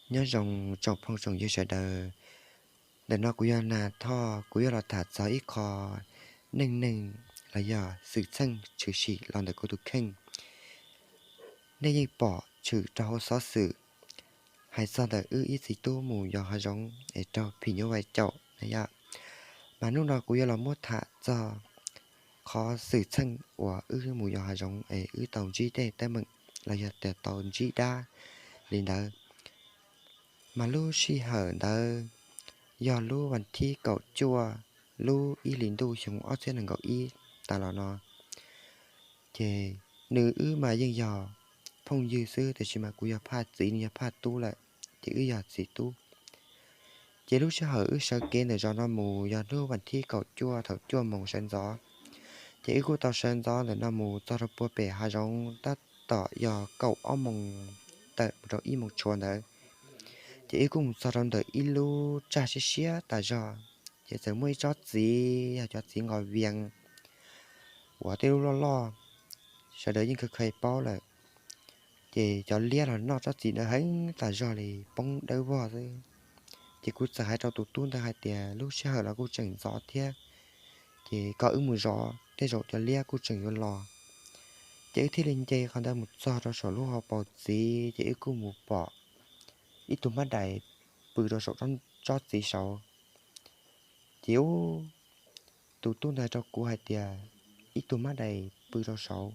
Nyob zoo tsoom phooj tsoom ywg sawv daws. Ntawm no kuv yog Nas Thoj, kuv yuav los tham txog ib qho neej neeg los yog xwm txheej tshwm sim los ntawm kuv tus kheej. Nej yeej pom tshwm rau hauv xov xwm hais txog ntawm wb ib txiv tub mus yos hav zoov es raug phim nyuj vais caum na yom. Mas hnub no kuv yuav los muab tham txog qhov xwm txheej uas wb mus yos hav zoov es wb tau ntsib tej teeb meem los yog tias tau ntsib dab li ntawd. Mas lub sij hawm ntawd yog lub vas thib kaum cuaj lub ib hlis ntuj xyoo ob txhiab nees nkaum ib tas los no. Ces nws wb mas yeej yog phooj ywg xwb, tiam sis mas kuv yog Phaj txiv, nws yog Phaj tub lawm, ces wb yog txiv tub. Ces lub sij hawm wb sawv kev ntawm zos no mus yog hnub vas thib kaum cuaj thaum cuaj moos sawv ntxov. Ces wb kuj tau sawv ntxov ntawm no mus txog rau puag pem hav zoov tab tom yog kaum ob moos tawm mus rau ib moos tshuav ntawd. Ces wb kuj mus txog rau ntawm ib lub tsag siab siab tas zog, ces txawm muaj ib tsob txiv, yog cov txiv nqos vias uas tej lub loj loj, sawv daws yeej kawg kawg paub lawm. Ces cov liab los noj tsob txiv ntawd heev tas zog li, poob dawb vog xwb. Ces kuv txawm hais rau tus tub ntawd hais tias lub sij hawm los kuj tseem ntxov thiab, ces kom wb mus zov, tej zaum cov liab kuj tseem yuav los. Ces wb thiaj li nce qhov ntawd mus txog rau saum lub hauv paus txiv, ces wb kuj mus pom ib tug mab dais pw rau saum tsob txiv saud. Ces ub, tus tub ntawd rau kuv hais tias ib tug mab dais pw rau saud.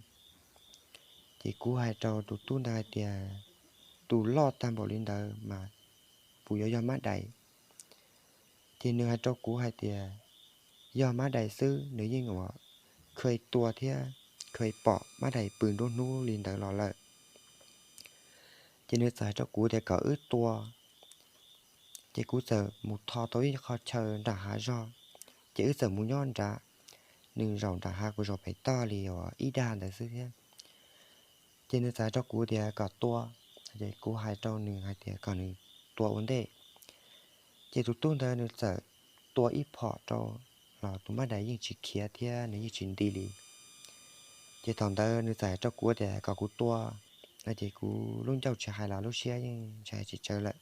Ces kuv hais rau tus tub ntawd hais tias tus loj tag npaum li ntawd mas puas yuav yog mab dais? Ces nws hais rau kuv hais tias yog mab dais xwb, nws yeej ua kheev tua thiab kheev pom mab dais pw nruab hnub li ntawd los lawm. Ces nws txawm hais rau kuv tias kom wb tua. Ces kuv txawm mus tho tau ib qho chaw nram hav zog, ces wb txawm mus nyob nrad. Nws zaum nram hav, kuv zaum pem toj li uas ib dag ntawd xwb thiab. Ces nws txawm hais rau kuv tias kom tua, ces kuv hais rau nws hais tias kom nws tua ua ntej. Ces tus tub ntawd nws txawm tua ib phom rau los tus mab dais yeej tsis khiav thiab nws yeej tsis nti li. Ces thaum ntawd nws txawm hais rau kuv tias kom kuv tua, ces kuv lub ncauj tsis hais los lub siab yeej tsis hais tsis tsawv lawm,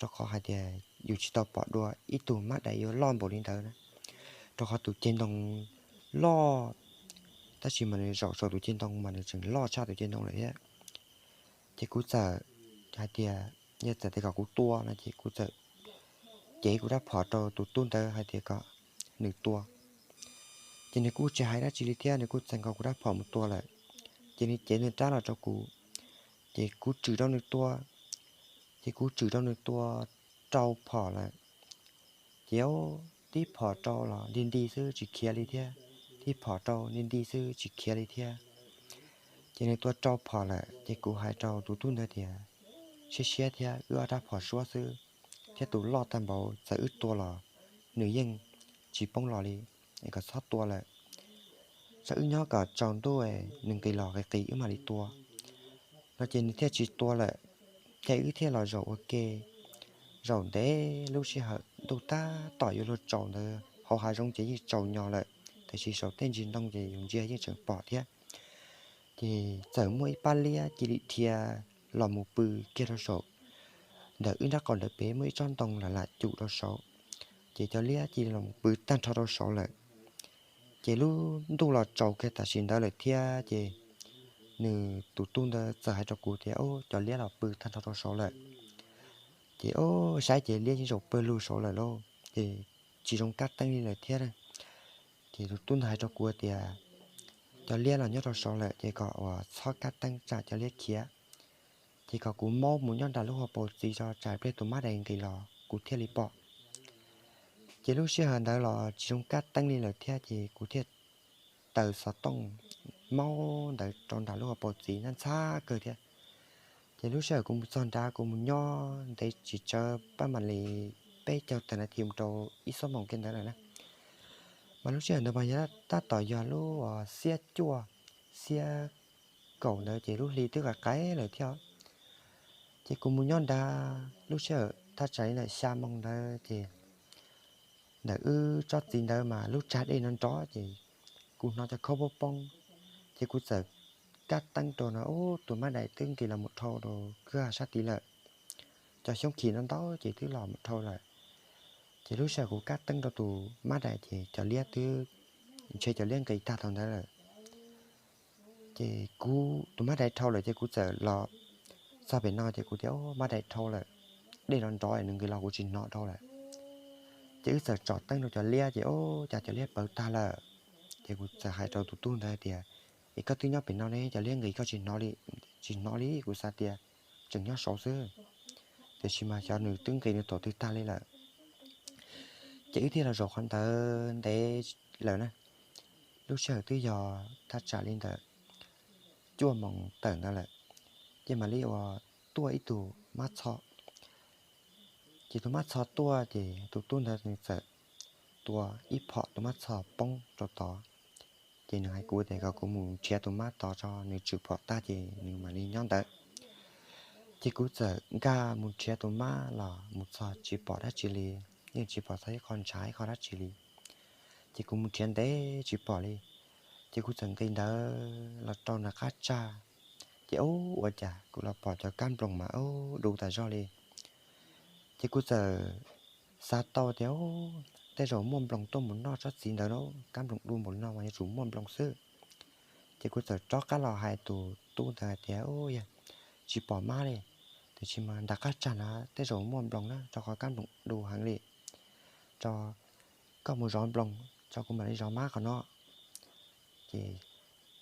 rau qhov hais tias yus tsis tau pom dua ib tug mab dais yuav loj npaum li ntawd na, rau qhov tus ceg ntoo loj, tab sis mas nws zaum saum tus ceg ntoo mas nws tseem loj tshaj tus ceg ntoo lawm thiab. Ces kuv txawm hais tias yog txawm tias kom kuv tua no ces kuv txawm cev kuv rab phom rau tus tub ntawd hais tias kom nws tua. Ces nws kuj tsis hais dab tsi li thiab, nws kuj txais nkaus kuv rab phom mus tua lawm. Ces nws cev nws rab los rau kuv, ces kuv tswm rau nws tua, ces kuv tswm rau nws tua rau phom lawm. Ces tib phom rau los nti nti xwb tsis khiav li thiab, tib phom rau nti nti xwb tsis khiav li thiab. Ces nws tua rau phom lawm ces kuv hais rau tus tub ntawd tias siab siab thiab, wb ob rab phom suab xwb, thiab tus loj tag npaum txawm wb tua los nws yeej tsis poob los li, es kom txhob tua lawm, tso wb nyob kom tsaus ntuj nws nqis los qis qis wb mam li tua no. Ces nws thiaj tsis tua lawm, ces wb thiaj los zaum ua ke. Zaum ntev lub sij hawm ntuj tab tom yuav luag tsaus ntawd, hauv hav zoov ces yeej tsaus nyo lawm, tiam sis saum tej ntsis ntoo ces yus ntsia yeej tseem pom thiab. Ces txawm muaj ib pab liab cia li dhia los mus pw kiag rau saum, ntawm wb nraub qaum ntawd pem muaj ib tsob ntoo lam lam cum rau saud, ces cov liab cia li los mus pw tag nrho rau saud lawm. Ces lub ntuj los tsaus kiag tam sim ntawd lawm thiab, ces nws tus tub ntawd txawm hais rau kuv tias, Ub, cov liab los pw tag nrho rau saud lawm. Ces ub, saib ces liab yeej zaum pawg lug saud lawm lauj, ces tsis zoo kab teeb li lawm thiab. Ces tus tub ntawd hais rau kuv tias, Cov liab los nyob rau saud lawm ces kom uas txhob kab teeb tsam cov liab khiav, ces kom kuv maub mus nyob nram lub hauv paus txiv tso, tsam pliag tus mab dais nqis los kuv thiaj li pom. Ces lub sij hawm ntawd los tsis zoo kab teeb li lawm thiab, ces kuv thiaj taws xov tooj maub ntawd rau nram lub hauv paus txiv ntxhab ntxhab kawg thiab. Ces lub sij hawm kuv mus txog nrad, kuv mus nyob ntev tsis tsawg pab mam li peb caug tawm nas this mus rau ib xuab moos kiag ntawd lawm na. Mas lub sij hawm ntawd mas yog tab tom yog lub xiab cuaj, xiab kaum ntawd ces lub hli twb qaim qaim lawm thiab. Ces kuv mus nyob nrad lub sij hawm thaj tsam li ntawm xya moos ntawd ces ntawm wb tsob txiv ntawd mas lub tsag dej no nrov ces kuv hnov cov khaub poob poob, ces kuv txawm kab teeb rau no, ub, tus mab dais twb nqis los mus dhau rau kwj ha sab tid lawm. cov xyoob khi no ntau ces twb los mus dhau lawm. Ces lub sij hawm kuv kab teeb rau tus mab dais ces cov liab twb, ntshe cov liab nqis tag tau ntawd lawm. Ces kuv tus mab dais dhau lawm ces kuv txawm los txog pem no ces kuv tias, Mab dais dhau lawm, dej nrov nrov nws nqis los kuv tsis hnov dhau lawm. Ces wb txawm tsom teeb rau cov liab ces, Ub, cas cov liab pawv tag lawm. Ces kuv txawm hais rau tus tub ntawd tias, Es koj twb nyob pem no ne, cov liab nqis koj tsis hnov li? Tsis hnov li, kuv xav tias tseem nyob saud xwb. Tiam sis mas xyov nws twb nqis nws thaum twg tag li lawm. Ces wb thiaj los zaum qhov ntawd ntev lawm na. Lub sij hawm twb yog thaj tsam li ntawm cuaj moos tawm ntawd lawm, ces mam li uas tuaj ib tug mab txho. Ces tus mab txho tuaj ces tus tub ntawd nws txawm tua ib phom tus mab txho poob rau tod. Ces nws hais kuv tias kom kuv mus nrhiav tus mab tod tso, nws tshwm phom tag ces nws mam li nyob ntawd. Ces kuv txawm nkag mus nrhiav tus mab los mus txog tsis pom dab tsi li, yeej tsis pom txog ib qho ntshav ib qho dab tsi li. Ces kuv mus nrhiav ntev tsis pom li, ces kuv txawm nqis ntawd los rau nram qab tsag. Ces ub, ua cas kuv los pom cov kab nploos mas ub, du tas zog li. Ces kuv txawm xav tau tias, Ub, tej zaum muaj nploos tuaj mus noj tsob txiv ntawd na, kab nploos du npaum no mas yuav tsum muaj nploos xwb. Ces kuv txawm rov qab los hais tus tub ntawd hais tias, Ub, yog tsis pom mab li, tiam sis mas nram qab tsag na tej zaum muaj nploos na, rau qhov kab nploos du heev li. Rau koj mus zov nploos tso, kuv mam li zov mab qhov no. Ces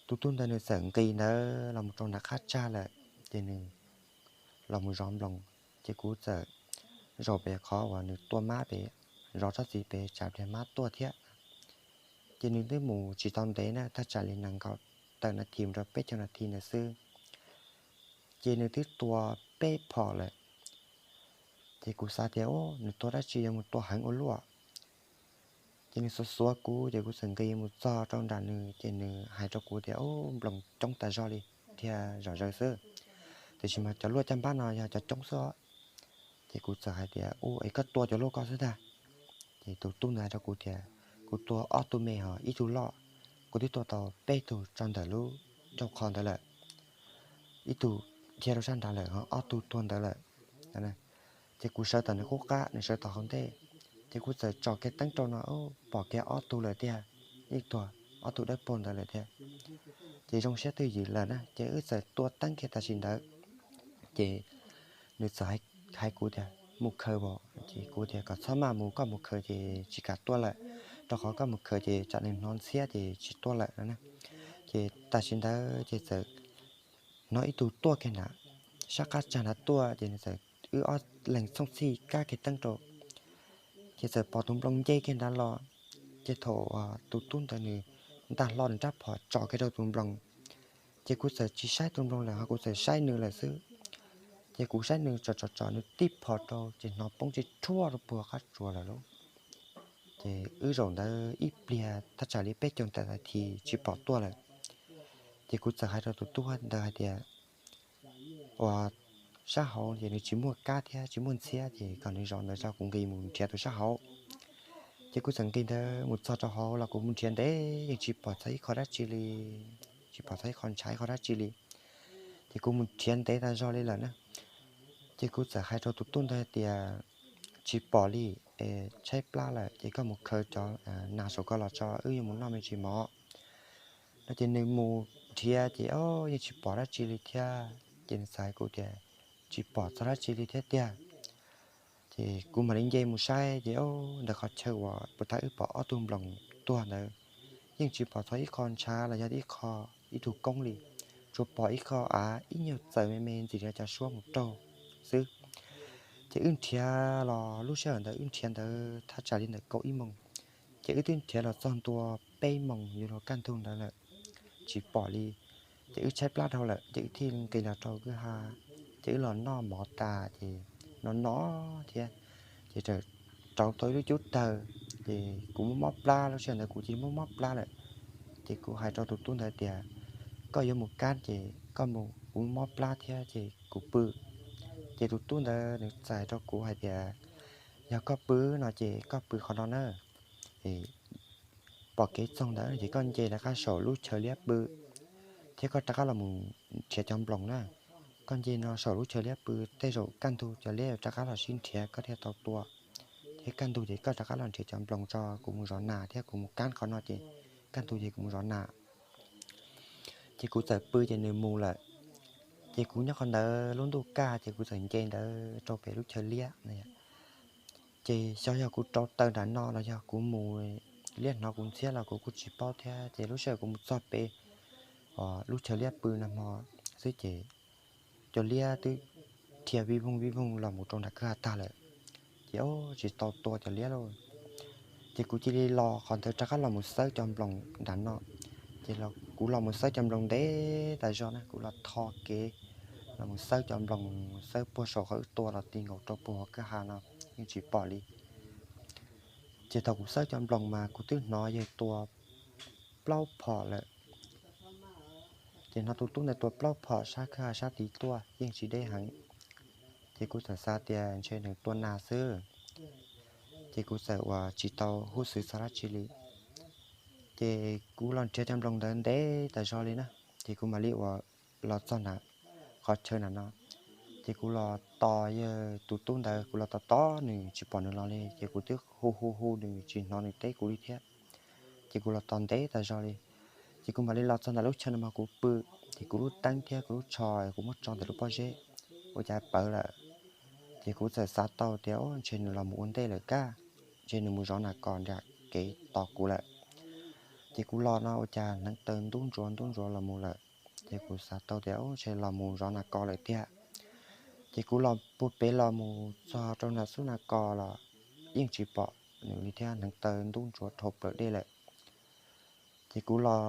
tus tub ntawd nws txawm nqis ntawd los mus rau nram qab tsag lawm, ces nws los mus zov nploos. Ces kuv txawm zaum pem qhov uas nws tua mab pem, zov tsob txiv pem tsam pliag mab tuaj thiab. Ces nws twb mus tsis tau ntev na, thaj tsam li nees nkaum tawm nas this mus rau peb caug nas this ntawd xwb, ces nws twb tua peb phom lawm. Ces kuv xav tias, Ub, nws tua dab tsi yuav mus tua heev ua luaj? Ces nws xuav xuav kuv, ces kuv txawm nqis mus txog rau nram nws, ces nws hais rau kuv tias, Ub, nploos coob tas zog li, dhia zom zaws xwb. Tiam sis mas cov luaj caj npab no yog cov coob xwb. Ces kuv txawm hais tias, Ub, es koj tua cov luaj koj xwb ntag. Ces tus tub ntawd hais rau kuv tias, Kuv tua ob tug me ho ib tug loj, kuv twb tua tau peb tug tso ntawm lub ncauj qhov ntawd lawm, ib tug dhia rau sab nrad lawm ho ob tug tuag ntawd lawm. Ces kuv sawv tom nws qub qab, nws sawv tom hauv ntej, ces kuv txawm tsom kiag teeb rau no, pom kiag ob tug lawm tiag, ib tug, ob tug dawb paug ntawd lawm thiab. Ces zoo siab twj ywm lawm na, ces wb txawm tua teeb kiag tam sim ntawd. Ces nws txawm hais kuv tias, Mus khaws os. Ces kuv tias, Kom txhob maj mus, koj mus khaws ces tsis kam tuaj lawm, rau qhov koj mus khaws ces tsam nws hnov ntxhiab ces tsis tuaj lawm no na. Ces tam sim ntawd ces txawm hnov ib tug tuaj kiag nram sab qab tsag nrad tuaj, ces nws txawm, wb ob leeg txhooj txhij kab kiag teeb rau, ces txawm pom tus nploos nce kiag nrad los. Ces thaum tus tub ntawd nws nta hlo nws rab phom tsom kiag rau tus nploos, ces kuv txawm tsis saib tus nploos lawm ho kuv txawm saib nws lawm xwb. Ces kuv saib nws tsom tsom tsom nws tib phom rau ces hnov poob tsis rhuaj rau puag qab tsuas lawm lauj. Ces wb zaum ntawd ib pliag thaj tsam li peb caug tawm nas this tsis pom tuaj lawm. Ces kuv txawm hais rau tus tub ntawd hais tias, Uas sab hauv ces nws tsis muaj kab thiab tsis muaj ntxhiab, ces kom nws zov ntawd tso, kuv nqis mus nrhiav tus sab hauv. Ces kuv txawm nqis ntawd mus txog rau hauv los kuv mus nrhiav ntev yeej tsis pom txog ib qho dab tsi li, tsis pom txog ib qho ntshav ib qho dab tsi li. Ces kuv mus nrhiav ntev tas zog li lawm na. Ces kuv txawm hais rau tus tub ntawd tias, Tsis pom li, tshaib plab lawm, ces koj mus khaws cov nas saum ko los tso, wb yuav mus noj me ntsis mov no. Ces nws mus nrhiav ces yeej tsis pom dab tsi li thiab. Ces nws txawm hais kuv tias, Tsis pom txog dab tsi li thiab tiag. Ces kuv mam li nce mus saib ces ntawm qhov chaw uas puag ta wb pom ob tug nploos tuag ntawd yeej tsis pom txog ib qho ntshav los yog ib qho, ib tug koob li, tsuas pom ib qho av ib nyuag txawm me me ntxim li cov suab mus raug xwb. Ces wb nrhiav los lub sij hawm ntawd wb nrhiav ntawd thaj tsam li ntawm kaum ib moos, ces wb twb nrhiav los txog ntua peb moos yuav luag kaj ntug ntawd lawm, tsis pom li. Ces wb tshaib plab dhau lawm ces wb thiaj nqis los rau kwj ha, ces wb los noj mov tas ces no no thiab, ces rauv tau ib lub cub tawg, ces kuv muaj mob plab, lub sij hawm ntawd kuv cia li muaj mob plab lawm. Ces kuv hais rau tus tub ntawd tias, Koj yuav mus kab ces koj mus, kuv muaj mob plab thiab ces kuv pw. Ces tus tub ntawd nws txais rau kuv hais tias, Yog koj pw no ces koj pw qhov no na, pom kev txog ntawd ces koj nce rov qab saum lub chaw liab pw, thiab koj rov qab los mus nrhiav cov nploos na, koj nce no saum lub chaw liab pw, tej zaum kaj ntug cov liab yuav rov qab los sib nrhiav koj thiaj tau tua. Thiab kaj ntug ces koj rov qab los nrhiav cov nploos tso, kuv mus zov nas thiab kuv mus kab qhov no ces kaj ntug ces kuv mus zov nas. Ces kuv txawm pw ces nws mus lawm. Ces kuv nyob qhov ntawd lub ntuj kaj ces kuv txawm nce ntawd rau pem lub chaw liab no. Ces xyov yog kuv rauv taws nram no los yog kuv mus liab hnov kuv ntxhiab los kuv kuj tsis paub thiab. Ces lub sij hawm kuv mus txog pem lub chaw liab pw nag hmo xwb ces cov liab twb dhia vij voog vij voog los mus rau nram kwj ha tag lawm. Ces tsis tau tua cov liab lauj. Ces kuv cia li los qhov ntawd rov qab los mus xawb cov nploos nram no. Ces kuv los mus xawb cov nploos ntev tas zog na, kuv los tho kev los mus xawb cov nploos, xawb puag saum qhov wb tua los ti nkaus rau puag hauv kwj ha no yeej tsis pom li. Ces thaum kuv xawb cov nploos mas kuv twb hnov yawg tua plaub phom lawm. Ces hnov tus tub ntawd tua plaub phom sab kwj ha sab tid tuaj yeej tsis deb heev. Ces kuv txawm xav tias ntshe nws tua nas xwb. Ces kuv txawm uas tsis tau huj xwv txog dab tsi li. Ces kuv los nrhiav cov nploos ntawd ntev tas zog li na. Ces kuv mam li uas los txog nram qhov chaw nram no. Ces kuv los tos yawg tus tub ntawd, kuv los tos tos nws tsis pom nws los li, ces kuv twb hu hu hu nws tsis hnov nws teb kuv li thiab. Ces kuv los tos ntev tas zog li. Ces kuv mam li los txog ntawm lub chaw no mas kuv pw, ces kuv lub teeb thiab kuv lub tsho kuv muab tso ntawm lub pob zeb, ua cas pawv lawm. Ces kuv txawm xav tau tias ntshe nws los mus ua ntej lawm kab, ntshe nws mus zov nas kos nram kev tos kuv lawm. Ces kuv los no ua cas hneev taw ntub ntsuav ntub ntsuav los mus lawm. Ces kuv xav tau tias ntshe los mus zov nas kos lawm tiag. Ces kuv los puag pem los mus txog rau nram xub nas kos los yeej tsis pom nws li thiab, hneev taw ntub ntsuav dhau plaws dej lawm. Ces kuv los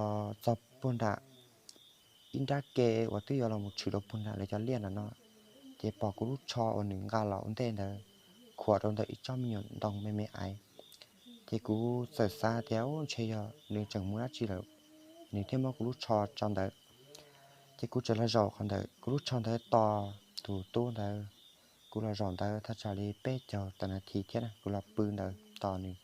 txog puag nram ib nrab ke uas twb yuav los mus tshwm rau puag nram lawv cov liaj nram no, ces pom kuv lub tsho uas nws nqa los ua ntej ntawd khuam rau ntawm ib tsob me nyuam ntoo me me aiv. Ces kuv txawm xav tias ntshe yog nws tseem mus dab tsi lawm, nws thiaj muab kuv lub tsho tso ntawd. Ces kuv txawm los zaum qhov ntawd, kuv lub tsho ntawd tos tus tub ntawd. Kuv los zaum ntawd thaj tsam li peb caug tawm nas this thiab na, kuv los pw ntawd tos nws,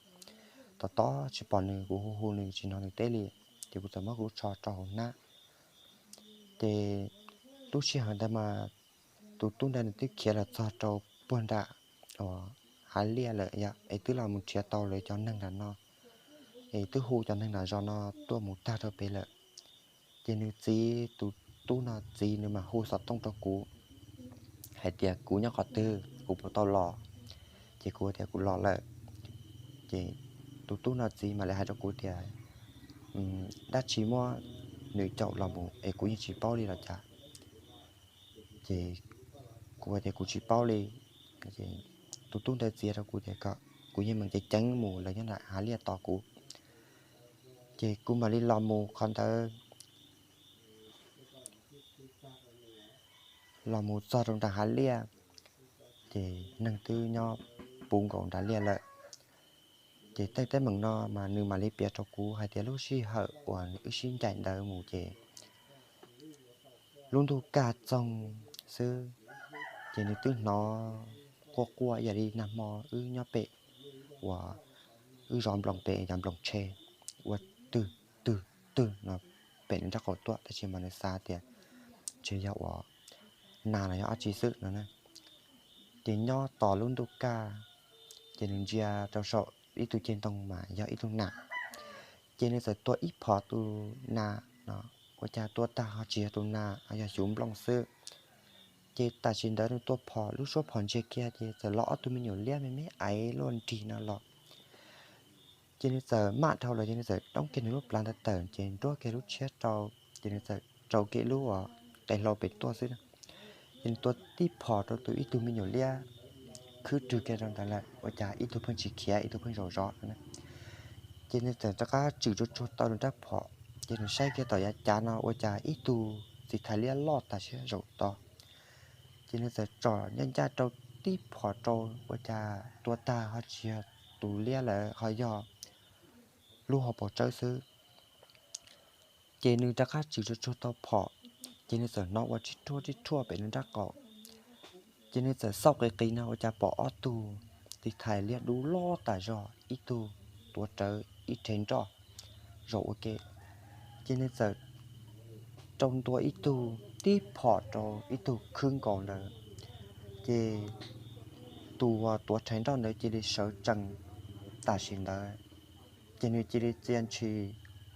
tos tos tsis pom nws, kuv hu hu nws tsis hnov nws teb li. Ces kuv txawm muab kuv lub tsho rau hauv hnab. Ces lub sij hawm ntawd mas tus tub ntawd nws twb khiav los txog rau puag nram hav liaj lawm es twb los mus nrhiav tau lawv cov neeg nram no, es twb hu cov neeg nram zos no tuaj mus tag rau pem lawm. Ces nws txiv, tus tub no txiv nws mam hu xov tooj rau kuv hais tias kuv nyob qhov twg, kuv puas tau los. Ces kuv tias kuv los lawm. Ces tus tub no txiv mam li hais rau kuv tias dab tsi muab nws caum los mus es kuv yeej tsis paub li los cas. Ces kuv tias kuv tsis paub li. Tus tub ntawd txiv rau kuv tias kuv yeej meem ceev ceev mus, lawv nyob nram hav liaj tos kuv. Ces kuv mam li los mus qhov ntawd, los mus txog rau nram hav liaj, ces neeg twb nyob puv nkaus nram liaj lawm. Ces tej teeb meem no mas nws mam li piav rau kuv hais tias lub sij hawm uas wb sib ncaim ntawd mus ces lub ntuj kaj txoog xwb, ces nws twb hnov quaj quaj ib yam li nag hmo wb nyob pem uas wb zov nploos pem cov nploos tshe ua twg twg twg no pem nws nraub qaum tuaj, tab sis mas nws xav tias ntshe yog uas nas los yog dab tsi xwb no na. Ces nyob tos lub ntuj kaj, ces nws ntsia rau saum ib tug ceg ntoo mas yog ib tug nas. Ces nws txawm tua ib phom tus nas no, ua cas tua tag ho tsis yog tus nas, yog xyuv nplooj xwb. Ces tam sim ntawd nws tua phom, lub suab phom ntsiag kiag ces txawm los ob tug me nyuam liab me me aiv luaj nrig no los. Ces nws txawm maj dhau lawm ces nws txawm roob kiag nws lub plhav ntawd tawm ces nruab kiag lub tshiab rau, ces nws txawm rau kiag lub qe hlau pem tuaj xwb. Ces nws tua tib phom rau tus ib tug me nyuam liab khwb rwg kiag rau ntawd lawm, ua cas ib tug pheej tsis khiav, ib tug pheej zaum zov. Ces nws txawm rov qab tswm tsuag tsuag tau nws rab phom, ces nws saib kiag tom yav cav no ua cas ib tug txiv thais liab loj tas siab zaum tod. Ces nws txawm tsom ncaj ncaj rau tib phom rau, ua cas tua tag ho tsis yog tus liab lawm, ho yog lub hauv paus tsawb xwb. Ces nws rov qab tswm tsuag tsuag tau phom, ces nws txawm hnov ua tsib rhuaj tsib rhuaj pem nws nraub qaum. Ces nws txawm xauj qis qis no ua cas pom ob tug txiv thais liab dub loj tas zog, ib tug tuav rawv ib rhe nroj zaum ua ke. Ces nws txawm rau ntua ib tug ib phom rau ib tug khwb nkaus ntawd. Ces tus uas tuav rhais nroj ntawd cia li sawv tsees tam sim ntawd, ces nws cia li txia ntshis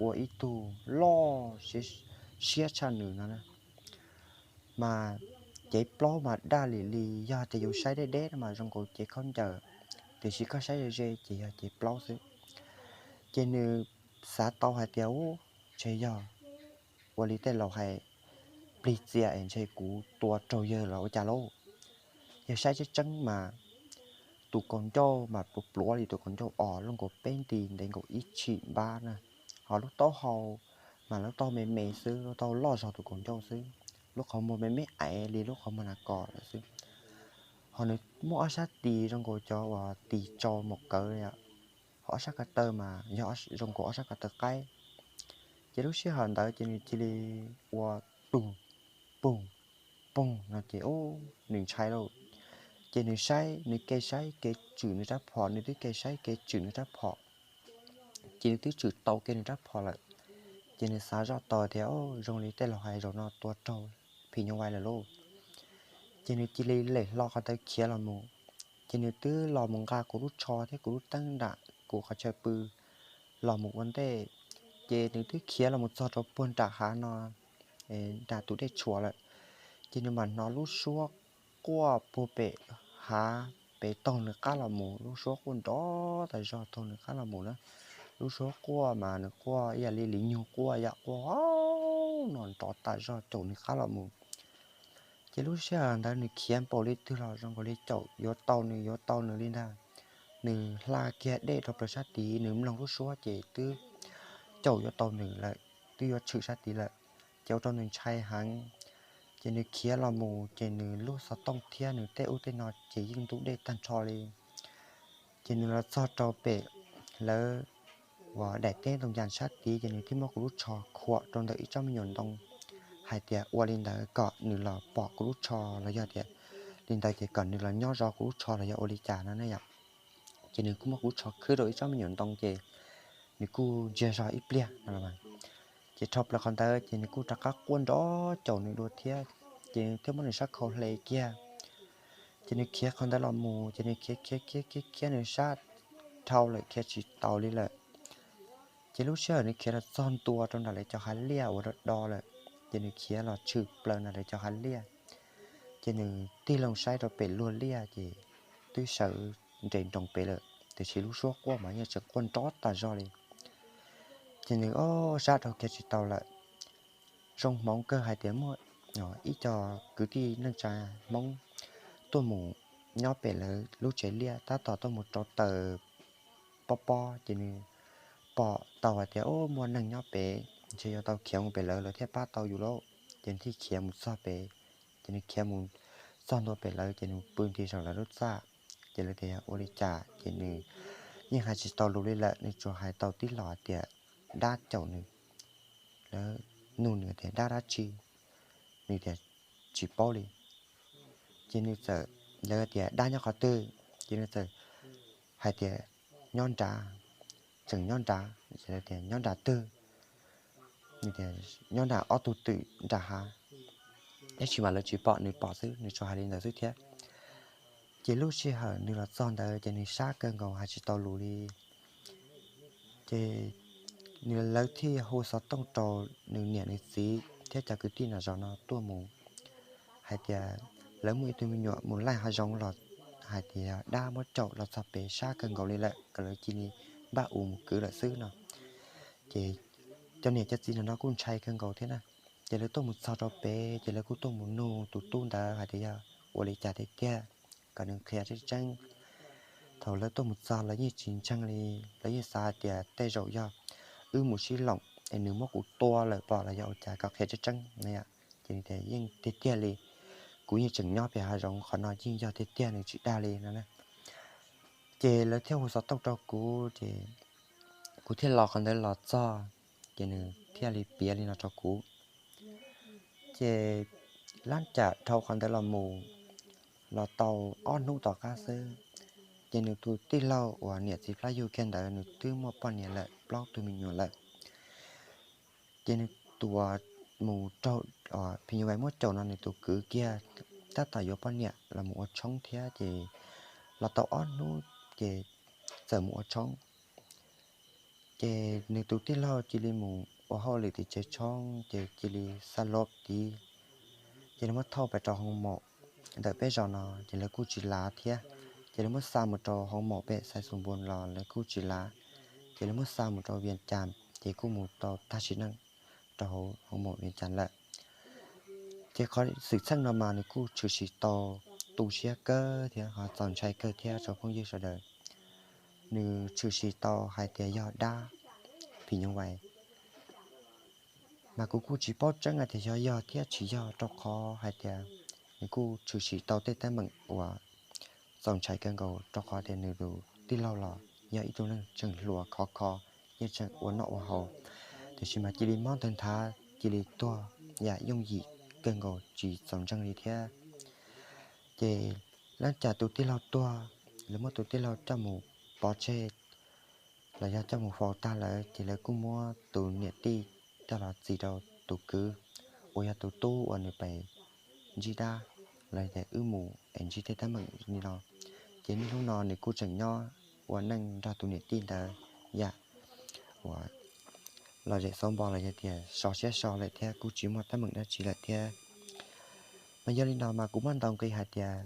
ua ib tug loj siab tshaj nws no na. Mas cev plaub mas daj li li, yog tias yus saib deb deb no mas zoo nkaus cev khaub ncaws, tiam sis koj saib ze ze ces yog cev plaub xwb. Ces nws xav tau hais tias, u, ntshe yog ua li tej laus hais, plig txia es ntshe kuv tua raug yawg los ua cas lauj. Yog saib tseeb tseeb mas tus kaus ncauj mas pluav pluav li tus kaus ncauj os, luaj nkaus peb nti ntev nkaus ib tshim npab na. Ho lub taub hau mas lub taub hau me me xwb, lub taub hau loj zog tus kaus ncauj xwb, lub qhov muag me me aiv li lub qhov muag nas kos lawm xwb. Ho nws muaj ob sab tis zoo nkaus cov uas tis tsau maum kawv li, ho ob sab ko taw mas yog zoo nkaus ob sab ko taw qaib. Ces lub sij hawm ntawd ces nws cia li ua tus poog poog no ces, u, nws ntshai lauj. Ces nws saib, nws ke saib kev tswm nws rab phom, nws twb ke saib kev tswm nws rab phom, ces nws twb tswm tau kev nws rab phom lawm. Ces nws xav zoj tau tias, o, zoo li tej laus hais zaum no tua raug phim nyuj vais lawm lauj. Ces nws cia li lem hlo qhov ntawd khiav los mus. Ces nws twb los mus nqa kuv lub tsho thiab kuv lub teeb nram kuv qhov chaw pw los mus ua ntej. Ces nws twb khiav los mus txog rau puag nram hav no, nram tus dej tshuam lawm. Ces nws mam hnov lub suab quaj puag pem hav pem taug nws qab los mus, lub suab quaj nrov tas zog taug nws qab los mus na. Lub suab quaj mas nws quaj ib yam li li nyug quaj, yam quaj no nrov tas zog caum nws qab los mus. Ces lub sij hawm ntawd nws khiav npaum li twg los zoo nkaus li caum yuav tau nws, yuav tau nws li ntag. Nws hla kiag dej rau plaws sab tid, nws mloog lub suab ces twb caum yuav tau nws lawm, twb yuav tshwm sab tid lawm. Ces ua rau nws ntshai heev. Ces nws khiav los mus, ces nws lub xov tooj thiab nws tej ub tej no ces yeej ntub dej tag nrho li. Ces nws los txog rau pem lawv uas daim teb ntoo yas sab tid, ces nws thiaj muab kuv lub tsho khuam rau ntawm ib tsob me nyuam ntoo, hais tias ua li ntawd kom nws los pom kuv lub tsho los yog tias li ntawd ces kom nws los nyob zov kuv lub tsho los yog ua li cas no ne yom. Ces nws kuj muab kuv lub tsho khwb rau ib tsob me nyuam ntoo ces nws kuj ntsiag zog ib pliag no los mas. Ces dhau plaws qhov ntawd ces nws kuj rov qab quaj nrov caum nws dua thiab, ces nws thiaj muab nws sab khau hle kiag. Ces nws khiav qhov ntawd los mus, ces nws khiav khiav khiav khiav khiav nws sab dhau lawm, khiav tsis taus li lawm. Ces lub sij hawm nws khiav los txog ntua rau nram lawv cov hav liaj uas do do lawm, ces nws khiav los tshwm plaws nram lawv cov hav liaj. Ces nws tig loo saib rau pem luag liaj ces twb sawv nres nroos pem lawm, tiam sis lub suab quaj mas yeej tseem quaj nrov tas zog li. Ces nws ob sab dhau khiav tsis tau lawm. Zoo hmoov kawg hais tias muaj ib co kwv tij neej tsa Hmoob tuaj mus nyob pem lawv lub tsev liaj, tab tom tuaj mus rau taws pob pob, ces nws pom tau hais tias, o, muaj neeg nyob pem, ntshe yuav tau khiav mus pem lawv, lawv thiaj pab tau yus lauj. Ces nws thiaj khiav mus txog pem. Ces nws khiav mus txog ntua pem lawv, ces nws pw nti saum lawv lub txaj. Ces lawv tias ua li cas, ces nws yeej hais tsis tau lus li lawm, nws tsuas hais tau tib lo hais tias dab caum nws. Lawv nug nws tias dab dab tsi, nws tias tsis paub li. Ces nws txawm, lawv tias dab nyob qhov twg, ces nws txawm hais tias nyob nrad, tseem nyob nrad. Ces lawv tias nyob nrad twg, nws tias nyob nrad ob tug twm nram hav. Tab sis mas lawv tsis pom, nws pom xwb, nws tsuas hais li ntawd xwb thiab. Ces lub sij hawm nws los txog ntawd ces nws sab kawg nkaus hais tsis tau lus li. Ces nws, lawv thiaj hu xov tooj rau nws niam nws txiv thiab cov kwv tij nram zos no tuaj mus hais tias lawv muaj ib tug me nyuam mus laij hav zoov los, hais tias dab muab caum los txog pem, sab kawg nkaus li lawm, kom lawv cia li npaj u mus kwv lawm xwb no. Ces cov niam cov txiv nram no kuj ntshai kawg nkaus thiab na. Ces lawv tuaj mus txog rau pem ces lawv kuj tuaj mus nug tus tub ntawd hais tias yog ua li cas tiag tiag, kom nws qhia tseeb tseeb. Thaum lawv tuaj mus txog lawv yeej tsis ntseeg li, lawv yeej xav hais tias tej zaum yog wb mus sib loom es nws muab kuv tua lawm pom los yog ua cas, kom qhia tseeb tseeb no. Ces nws tias yeej tiag tiag li, kuv yeej tseem nyob pem hav zoov, qhov no yeej yog tiag tiag, nws tsis dag li no na. Ces lawv thiaj hu xov tooj rau kuv, ces kuv thiaj los qhov ntawd los txog, ces nws thiaj li piav li no rau kuv. Ces lab cam dhau qhov ntawd los mus, los tau ob hnub tom qab xwb, ces nws tus tij laug uas niam txiv plab yug kiag ntawd nws twb muaj poj niam lawm, plaub tug me nyuam lawm. Ces nws tus mus raug phim nyuj vais muab caum no nws tus kwv kiag tab tom yuav poj niam los mus ua tshoob thiab ces los tau ob hnub ces txawm mus ua tshoob. Ces nws tus tij laug cia li mus ua hauj lwm tim tsev tshoob ces cia li xa lov tid, ces lawv muab thauj pes rau hoo maum ntawm peb zos no ces lawv kuj tsis lav thiab. Ces lawv muab xa mus rau hoo maum pem Xais Xus Npus los lawv kuj tsis lav. Ces lawv muab xa mus rau Vias Cas ces kuj mus tau tag sim neej rau hauv hoo maum Vias Cas lawm. Ces qhov xwm txheej no mas nws kuj tshwm sim tau tu siab kawg thiab ho txaus ntshai kawg thiab rau phooj ywg sawv daws. Nws tshwm sim tau hais tias yog dab phim nyuj vais, mas kuv kuj tsis paub tseeb hais tias yog yog thiab tsis yog rau qhov hais tias nws kuj tshwm sim tau tej teeb meem uas txaus ntshai kawg nkaus rau qhov tias nws tus tij laug los yog ib tug neeg tseem hluas khov kho, yeej tseem ua noj ua haus, tiam sis mas cia li mob ntawg nthav cia li tuag yam yooj yim kawg nkaus tsis txaus ntseeg li thiab. Ces leej twg tus tij laug tuag, lawv muab tus tij laug coj mus pov tseg los yog coj mus faus tag lawm ces lawv kuj muab tus niam tij coj los txis rau tus kwv uas yog tus tub uas nws pem ntsib dab, los tias wb mus es ntsib tej teeb meem li no. Ces niaj hnub no nws kuj tseem nyob ua neej nrog tus niam tij ntawd yam uas lom zem xauv npo los yog tias so siab so lawm thiab kuj tsis muaj teeb meem dab tsi lawm thiab. Mas yog li no mas kuv muab ntaus nqi hais tias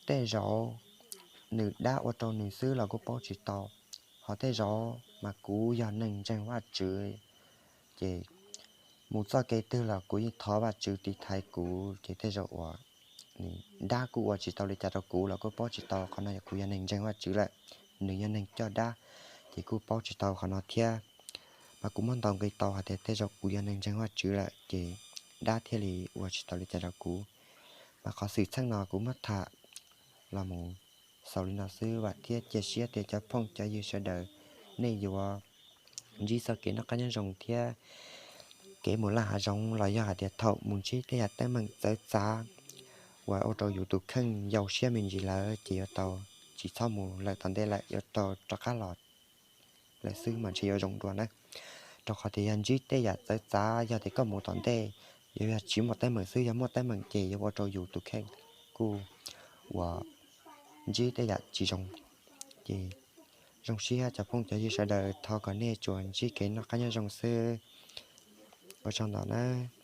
tej zaum nws dab ua rau nws xwb los kuj paub tsis tau, ho tej zaum mas kuv yog neeg ntseeg Vajtswv, ces mus txoj kev twg los kuv yeej thov Vajtswv tiv thaiv kuv, ces tej zaum uas nws dab kuj ua tsis tau li cas rau kuv los kuj paub tsis tau. Qhov no yog kuv yog neeg ntseeg Vajtswv lawm, nws yog neeg coj dab, ces kuj paub tsis tau qhov no thiab. Mas kuv muab ntaus nqi tau hais tias tej zaum kuv yog neeg ntseeg Vajtswv lawm ces dab thiaj li ua tsis tau li cas rau kuv. Mas qhov xwm txheej no kuv muab tham los mus xaus li no xwb, vam thiab cia siab tias cov phooj cov ywg sawv daws nej yuav ntsib txoj kev noj qab nyob zoo thiab kev mus laj hav zoov los yog hais tias thaum mus ntsib tej yam teeb meem txawv txav uas ua rau yus tus kheej yau siab me ntsis lawm ces yuav tau tsis txhob mus lawm tom ntej lawm, yuav tau rov qab los lawm xwb mas ntshe yuav zoo dua nawb. Rau qhov tias yog ntsib tej yam txawv txav, yog tias koj mus tom ntej yuav yog tsis muaj teeb meem xwb, yog muaj teeb meem ces yuav ua rau yus tus kheej kuj uas ntsib tej yam tsis zoo. Ces zoo siab cov phooj cov ywg sawv daws, thov kom nej tsuas ntsib kev noj qab nyob zoo xwb. Ua tsaug ntau nawb.